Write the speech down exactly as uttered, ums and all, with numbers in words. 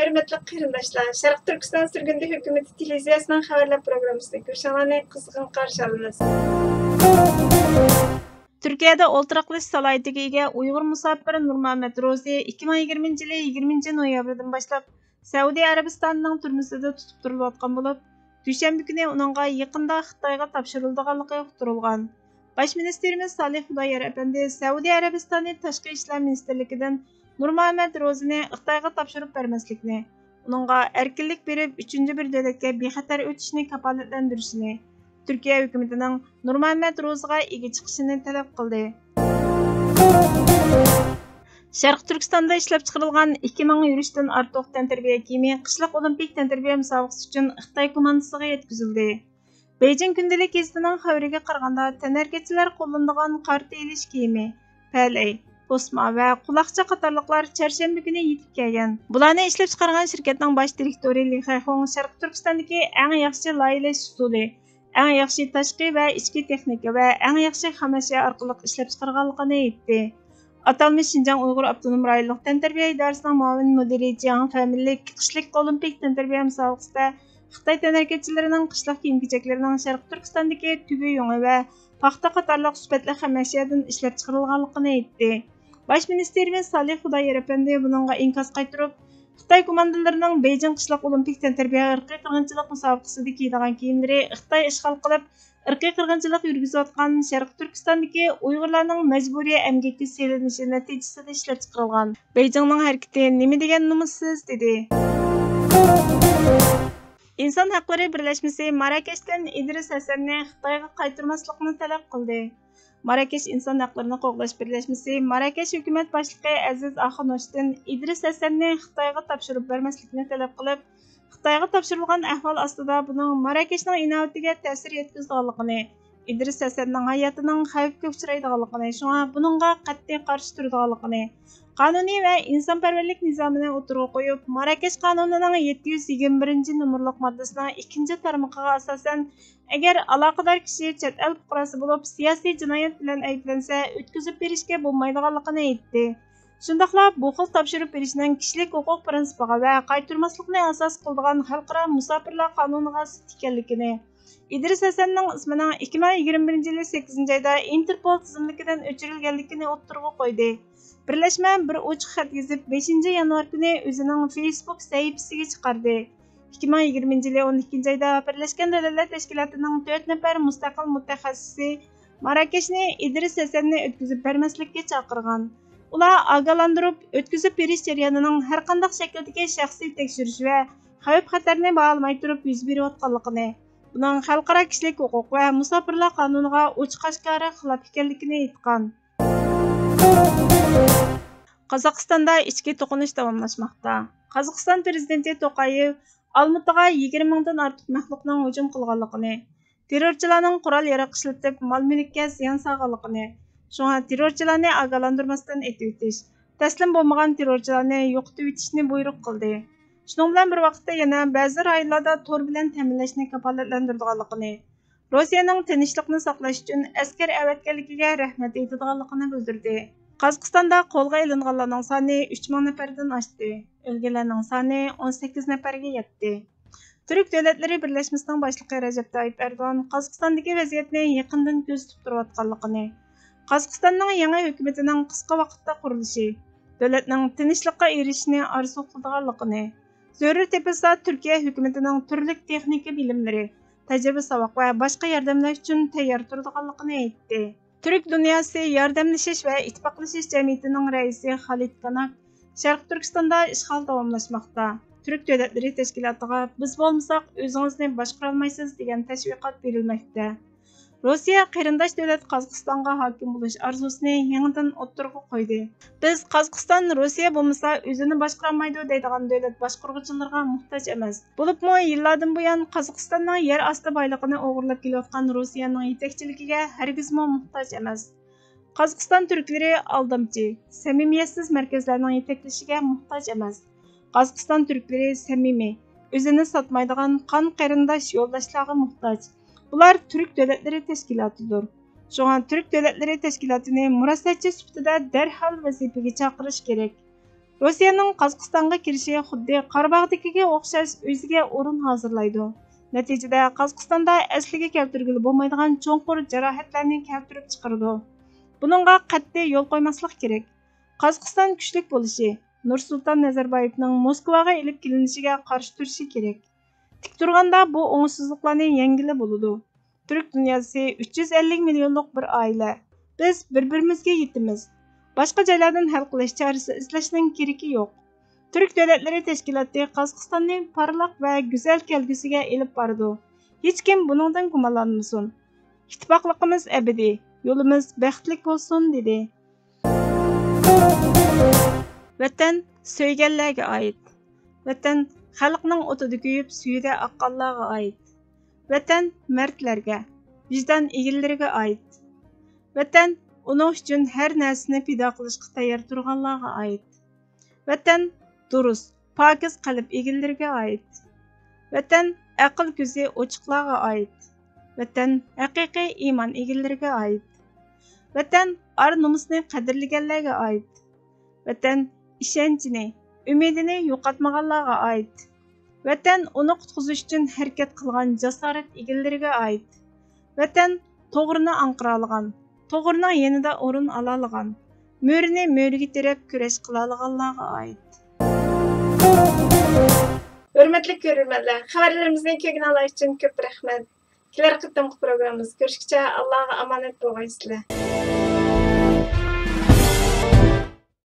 ھۆرمەتلىك قېرىنداشلار، شەرقىي تۈركىستان سۈرگۈندە ھۆكۈمىتى تېلېۋىزىيەسىنىڭ خەۋەرلەر پروگراممىسىدىكى كۆرۈشۈڭلارنى قىزغىن قارشى ئالىمىز. تۈركىيەدە ئولتۇراقلىشىش سالاھىيىتىگە ئىگە ئۇيغۇر مۇساپىر نۇرمۇھەممەت روزى ئىككى مىڭ يىگىرمىنچى يىلى يىگىرمىنچى نويابىردىن باشلاپ سەئۇدى ئەرەبىستانىنىڭ تۈرمىسىدە تۇتۇپ تۇرۇلۇۋاتقان بولۇپ، دۈشەنبە كۈنى ئۇنىڭغا يېقىندا خىتايغا تاپشۇرۇلىدىغانلىقى ئۇقتۇرۇلغان. باش مىنىستىرىمىز سالىھ خۇدايار ئەپەندى سەئۇدى ئەرەبىستانى تاشقى ئىشلار مىنىستىرلىكىدىن نۇرمۇھەممەت روزىنى خىتايغا تاپشۇرۇپ بەرمەسلىكنى، ئۇنىڭغا ئەركىنلىك بېرىپ، ئۈچىنچى بىر دۆلەتكە بىخەتەر ئۆتۈشنى كاپالەتلەندۈرۈشىنى، تۈركىيە ھۆكۈمىتىنىڭ نۇرمۇھەممەت روزىغا ئىگە چىقىشىنى تەلەپ قىلدى. شەرقىي تۈركىستاندا ئىشلەپچىقىرىلغان ئىككى مىڭ يۈرۈشتىن ئارتۇق تەنتەربىيە كىيىمى قىشلىق ئولىمپىك تەنتەربىيە مۇسابىقىسى ئۈچۈن خىتاي كوماندىسىغا يەتكۈزۈلدى. بېيجىڭ كۈندىلىك گېزىتىنىڭ خەۋىرىگە قارىغاندا، تەنھەرىكەتچىلەر قوللىنىدىغان قارا تېيىلىش كىيىمى، پەلەي، پوسما ۋە قۇلاقچا قاتارلىقلار چارشەنبە كۈنى يېتىپ كەلگەن. بۇلارنى ئىشلەپچىقارغان شىركەتنىڭ باش دىرېكتورى لى خەيخۇڭ شەرقىي تۈركىستاندىكى ئەڭ ياخشى لايىھەلەش ئۇسۇلى، ئەڭ ياخشى تاشقى ۋە ئىچكى تېخنىكا ۋە ئەڭ ياخشى خام ئەشيا ئارقىلىق ئىشلەپچىقارغانلىقىنى ئېيتتى. ئاتالمىش شىنجاڭ ئۇيغۇر ئاپتونوم رايونلۇق تەنتەربىيە ئىدارىسىنىڭ مۇئاۋىن مۇدىرى جياڭ فەمىنلىك قىشلىق ئولىمپىك تەنتەربىيە مۇسابىقىسىدە خىتاي تەنھەرىكەتچىلىرىنىڭ قىشلىق كىيىم-كېچەكلىرىنىڭ شەرقىي تۈركىستاندىكى تۈگە يۇڭى ۋە پاختا قاتارلىق سۈپەتلىك خام ئەشيادىن ئىشلەپچىقىرىلغانلىقىنى ئېيتتى. باش مىنىستىرىمىز سالىھ خۇدايار ئەپەندى بۇنىڭغا ئىنكاس قايتۇرۇپ، خىتاي كوماندىرلىرىنىڭ بېيجىڭ قىشلىق ئولىمپىك تەنتەربىيە ئىرقىي قىرغىنچىلىق مۇسابىقىسىدە كىيىدىغان كىيىملىرى خىتاي ئىشغال قىلىپ، ئىرقىي قىرغىنچىلىق يۈرگۈزۈۋاتقان شەرقىي تۈركىستاندىكى ئۇيغۇرلارنىڭ مەجبۇرىي ئەمگەككە سېلىنىشى نەتىجىسىدە ئىشلەپچىقىرىلغان. بېيجىڭنىڭ ھەرىكىتى نېمە دېگەن نومۇسسىز، دېدى. ئىنسان ھەقلىرى بىرلەشمىسى ماراكەشتىن ئىدرىس ھەسەننى خىتايغا قايتۇرماسلىقنى تەلەپ قىلدى. ماراكەش ئىنسان ھەقلىرىنى قوغداش بىرلەشمىسى ماراكەش ھۆكۈمەت باشلىقى ئەزىز ئاخۇنوشتىن ئىدرىس ھەسەننى خىتايغا تاپشۇرۇپ بەرمەسلىكنى تەلەپ قىلىپ، خىتايغا تاپشۇرۇلغان ئەھۋال ئاستىدا بۇنىڭ ماراكەشنىڭ ئىناۋىتىگە تەسىر يەتكۈزىدىغانلىقىنى، ئىدرىس ھەسەننىڭ ھاياتىنىڭ خەۋپكە ئۇچرايدىغانلىقىنى، شۇڭا بۇنىڭغا قەتئىي قارشى تۇرىدىغانلىقىنى، قانۇنىي ۋە ئىنسانپەرۋەرلىك نىزامىنى ئوتتۇرىغا قويۇپ، ماراكەش قانۇنىنىڭ يەتتە يۈز يىگىرمە بىرىنچى نومۇرلۇق ماددىسىنىڭ ئىككىنچى تارمىقىغا ئاساسەن، ئەگەر ئالاقىدار كىشى چەت ئەل پۇقراسى بولۇپ، سىياسىي جىنايەت بىلەن ئەيىبلەنسە، ئۆتكۈزۈپ بېرىشكە بولمايدىغانلىقىنى ئېيتتى. شۇنداقلا بۇ خىل تاپشۇرۇپ بېرىشنىڭ كىشىلىك ھوقۇق پىرىنسىپىغا ۋە قايتۇرماسلىقنى ئاساس قىلىدىغان خەلقئارا مۇساپىرلار قانۇنىغا زىت ئىكەنلىكىنى، ئىدرىس ھەسەننىڭ ئىسمىنىڭ ئىككى مىڭ يىگىرمە بىرىنچى يىلى سەككىزىنچى ئايدا ئىنتېرپول تىزىملىكىدىن ئۆچۈرۈلگەنلىكىنى ئوتتۇرىغا قويدى. بىرلەشمە بىر ئوچۇق خەت يېزىپ، بەشىنچى يانۋار كۈنى ئۆزىنىڭ فېيسبۇك سەھىپىسىگە چىقاردى. ئىككى مىڭ يىگىرمىنچى يىلى ئون ئىككىنچى ئايدا بىرلەشكەن دۆلەتلەر تەشكىلاتىنىڭ تۆت نەپەر مۇستەقىل مۇتەخەسسىسى ماراكەشنى ئىدرىس ھەسەننى ئۆتكۈزۈپ بەرمەسلىككە چاقىرغان. ئۇلار ئاگاھلاندۇرۇپ، ئۆتكۈزۈپ بېرىش جەريانىنىڭ ھەرقانداق شەكىلدىكى شەخسىي تەكشۈرۈش ۋە خەۋپ-خەتەرنى باھالىماي تۇرۇپ يۈز بېرىۋاتقانلىقىنى، بۇنىڭ خەلقئارا كىشىلىك ھوقۇق ۋە مۇساپىرلار قانۇنىغا ئوچۇق-ئاشكارا خىلاپ ئىكەنلىكىنى ئېيتقان. قازاقىستاندا ئىچكى توقۇنۇش داۋاملاشماقتا. قازاقىستان پىرېزىدېنتى توقايېۋ ئالمۇتىغا يىگىرمە مىڭدىن ئارتۇق مەخلۇقنىڭ ھۇجۇم قىلغانلىقىنى، تېررورچىلارنىڭ قورال-ياراغ ئىشلىتىپ، مال-مۈلۈككە زىيان سالغانلىقىنى، شۇڭا تېررورچىلارنى ئاگاھلاندۇرماستىن ئېتىۋېتىش، تەسلىم بولمىغان تېررورچىلارنى يوقىتىۋېتىشنى بۇيرۇق قىلدى. شۇنىڭ بىلەن بىر ۋاقىتتا يەنە بەزى رايونلاردا تور بىلەن تەمىنلەشنى كاپالەتلەندۈرىدىغانلىقىنى، روسىيەنىڭ تىنچلىقنى ساقلاش ئۈچۈن ئەسكەر ئەۋەتكەنلىكىگە رەھمەت ئېيتىدىغانلىقىنى بىلدۈردى. قازاقىستاندا قولغا ئېلىنغانلارنىڭ سانى ئۈچ مىڭ نەپەردىن ئاشتى، ئۆلگەنلەرنىڭ سانى ئون سەككىز نەپەرگە يەتتى. تۈرك دۆلەتلىرى بىرلەشمىسىنىڭ باشلىقى رەجەپ تايىپ ئەردوغان قازاقىستاندىكى ۋەزىيەتنى يېقىندىن كۆزىتىپ تۇرۇۋاتقانلىقىنى، قازاقىستاننىڭ يېڭى ھۆكۈمىتىنىڭ قىسقا ۋاقىتتا قۇرۇلۇشى، دۆلەتنىڭ تىنچلىققا ئېرىشىشىنى ئارزۇ قىلىدىغانلىقىنى، زۆرۈر تېپىلسا تۈركىيە ھۆكۈمىتىنىڭ تۈرلۈك تېخنىكا بىلىملىرى، تەجرىبە-ساۋاق ۋە باشقا ياردەملەر ئۈچۈن تەييار تۇرىدىغانلىقىنى ئېيتتى. تۈرك دۇنياسى ياردەملىشىش ۋە ئىتتىپاقلىشىش جەمئىيىتىنىڭ رەئىسى خالىد كاناك شەرقىي تۈركىستاندا ئىشغال داۋاملاشماقتا. تۈرك دۆلەتلىرى تەشكىلاتىغا «بىز بولمىساق، ئۆزىڭىزنى باشقۇرالمايسىز» دېگەن تەشۋىقات بېرىلمەكتە. روسىيە قېرىنداش دۆلەت قازاقىستانغا ھاكىم بولۇش ئارزۇسىنى يېڭىدىن ئوتتۇرىغا قويدى. «بىز قازاقىستان روسىيە بولمىسا ئۆزىنى باشقۇرالمايدۇ» دەيدىغان دۆلەت باشقۇرغۇچىلىرىغا موھتاج ئەمەس. بولۇپمۇ يىللاردىن بۇيان قازاقىستاننىڭ يەر ئاستى بايلىقىنى ئوغرىلاپ كېلىۋاتقان روسىيەنىڭ يېتەكچىلىكىگە ھەرگىزمۇ موھتاج ئەمەس. قازاقىستان تۈركلىرى ئالدامچى، سەمىمىيەتسىز مەركەزلەرنىڭ يېتەكلىشىگە موھتاج ئەمەس. قازاقىستان تۈركلىرى سەمىمىي، ئۆزىنى ساتمايدىغان قان قېرىنداش يولداشلارغا موھتاج. بۇلار تۈرك دۆلەتلىرى تەشكىلاتىدۇر. شۇڭا تۈرك دۆلەتلىرى تەشكىلاتىنى مۇرەسسەتچى سۈپىتىدە دەرھال ۋەزىپىگە چاقىرىش كېرەك. روسىيەنىڭ قازاقىستانغا كىرىشى خۇددى قاراباغدىكىگە ئوخشاش ئۆزىگە ئورۇن ھازىرلايدۇ. نەتىجىدە قازاقىستاندا ئەسلىگە كەلتۈرگىلى بولمايدىغان چوڭقۇر جاراھەتلەرنى كەلتۈرۈپ چىقىرىدۇ. بۇنىڭغا قەتئىي يول قويماسلىق كېرەك. قازاقىستان كۈچلۈك بولۇشى، نۇرسۇلتان نەزەربايېۋنىڭ موسكۋاغا ئېلىپ كېلىنىشىگە قارشى تۇرۇشى كېرەك. تىك تۇرغاندا بۇ ئوڭۇشسىزلىقلارنى يەڭگىلى بولىدۇ. تۈرك دۇنياسى ئۈچ يۈز ئەللىك مىليونلۇق بىر ئائىلە. بىز بىر-بىرىمىزگە يېتىمىز. باشقا جايلاردىن ھەل قىلىش چارىسى ئىزدەشنىڭ كېرىكى يوق. تۈرك دۆلەتلىرى تەشكىلاتى قازاقىستاننى پارلاق ۋە گۈزەل كەلگۈسىگە ئېلىپ بارىدۇ. ھېچكىم بۇنىڭدىن گۇمانلانمىسۇن. ئىتتىپاقلىقىمىز ئەبەدىي، يولىمىز بەختلىك بولسۇن، دېدى. ۋەتەن سۆيگەنلەرگە ئائىت. ۋەتەن خەلقنىڭ ئوتىدا كۆيۈپ، سۈيىدە ئاققانلارغا ئائىت. ۋەتەن مەردلەرگە، ۋىجدان ئىگىلىرىگە ئائىت. ۋەتەن ئۇنىڭ ئۈچۈن ھەر نەرسىنى پىدا قىلىشقا تەييار تۇرغانلارغا ئائىت. ۋەتەن دۇرۇس، پاكىز قەلب ئىگىلىرىگە ئائىت. ۋەتەن ئەقىل كۆزى ئوچۇقلارغا ئائىت. ۋەتەن ھەقىقىي ئىمان ئىگىلىرىگە ئائىت. ۋەتەن ئار-نومۇسنى قەدىرلىگەنلەرگە ئائىت. ۋەتەن ئىشەنچىنى، ئۈمىدىنى يوقاتمىغانلارغا ئائىت. ۋەتەن ئۇنى قۇتقۇزۇش ئۈچۈن ھەرىكەت قىلغان جاسارەت ئىگىلىرىگە ئائىت. ۋەتەن توغرىنى ئاڭقىرالىغان، توغرىنىڭ يېنىدا ئورۇن ئالالىغان، مۈرىنى مۈرىگە تىرەپ كۈرەش قىلالىغانلارغا ئائىت. ھۆرمەتلىك كۆرۈرمەنلەر، خەۋەرلىرىمىزنى كۆرگىنىڭلار ئۈچۈن كۆپ رەھمەت. كېلەر قېتىمقى پروگراممىمىزدا كۆرۈشكىچە ئاللاغا ئامانەت بولغايسىلەر.